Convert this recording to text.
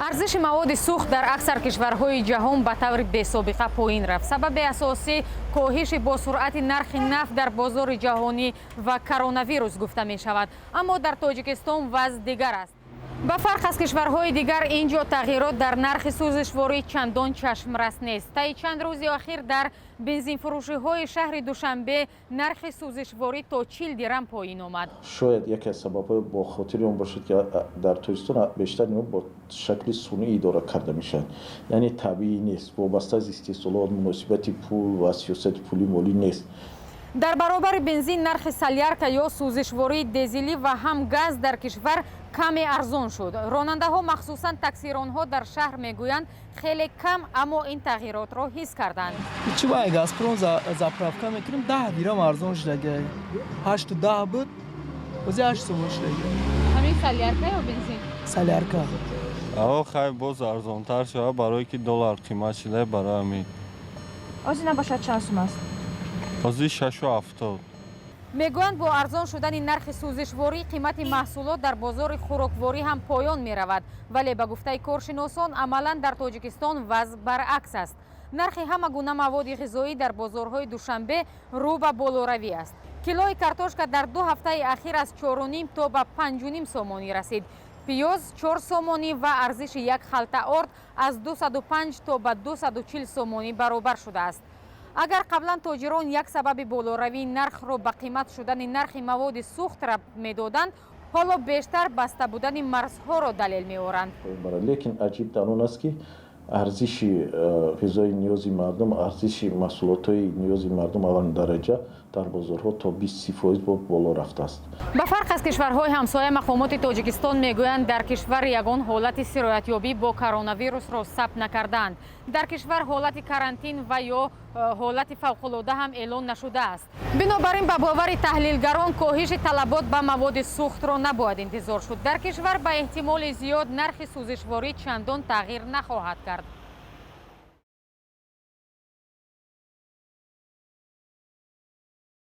Арзиши маводи сӯхт дар аксар кишварҳои ҷаҳон ба таври бесобиқа поин рафт. Сабаби асосӣ коҳиши босуръати нархи нафт дар бозори ҷаҳонӣ ва коронавирус гуфта мешавад. Аммо дар Тоҷикистон вазъ дигар аст. Ба фарқ аз кишварҳои дигар, ин ҷо тағйирот дар нархи сӯзишворӣ чандон чашмрас нест. Таи чанд рӯзи охир дар бензинфурӯшиҳои шаҳри Душанбе нархи сӯзишворӣ то 40 дирам поин омад. Шояд яке аз сабабҳои бо хотири он бошад, ки дар Тоҷикистон бештар инҳо бо шакли сунъӣ идора карда мешаванд, яъне табиӣ нест, вобаста аз истеҳсолот, муносибати пул ва сиёсати пулӣ молӣ нест. Дар баробари бензин нархи солярка ё сӯзишвории дизелӣ ва ҳам газ дар кишвар каме арзон шуд. Ронандаҳо, махсусан таксиронҳо дар шаҳр мегӯянд, хеле кам, аммо ин тағйиротро ҳис карданд. Чи бай Газпром заправка мекунем, 10 дирам арзон шудага. 8,10 буд, ози 8 сомон шудага. Ҳамин солярка ё бензин? Солярка. Ао, хай, боз арзонтар шава, барое ки доллар қимат шуда, барои ҳамин. Ҳозир набошад, чанд сум аст? Ҳозир 6,70. Мегӯянд, бо арзон шудани нархи сӯзишворӣ қимати маҳсулот дар бозори хӯрокворӣ ҳам поён меравад. Вале ба гуфтаи коршиносон, амалан дар Тоҷикистон вазъ баръакс аст. Нархи ҳама гуна маводи ғизоӣ дар бозорҳои Душанбе рӯ ба болоравӣ аст. Килои картошка дар 2 ҳафтаи ахир аз 4,5 то ба 5,5 сомонӣ расид, пиёз 4 сомонӣ ва арзиши як халта орд аз 205 то ба 240 сомонӣ баробар шудааст. Агар қаблан тоҷирон як сабаби болоравии нархро ба қимат шудани нархи маводи сӯхт рабт медоданд, ҳоло бештар баста будани марзҳоро далел меоранд. Лекин аҷиб дар он аст, ки арзиши ғизои ниёзи мардум, арзиши маҳсулотҳои ниёзи мардум аввалин дараҷа дар бозорҳо то 20-30 фоиз бо боло рафтааст. Ба фарқ аз кишварҳои ҳамсоя, мақомоти Тоҷикистон мегӯянд, дар кишвар ягон ҳолати сироятёбӣ бо коронавирусро сабт накардаанд. Дар кишвар ҳолати карантин ва ё ҳолати фавқулода ҳам эълон нашудааст. Бинобар ин, ба бовари таҳлилгарон, коҳиши талабот ба маводи сӯхтро набояд интизор шуд. Дар кишвар ба эҳтимоли зиёд нархи сӯзишворӣ чандон тағйир нахоҳад кард.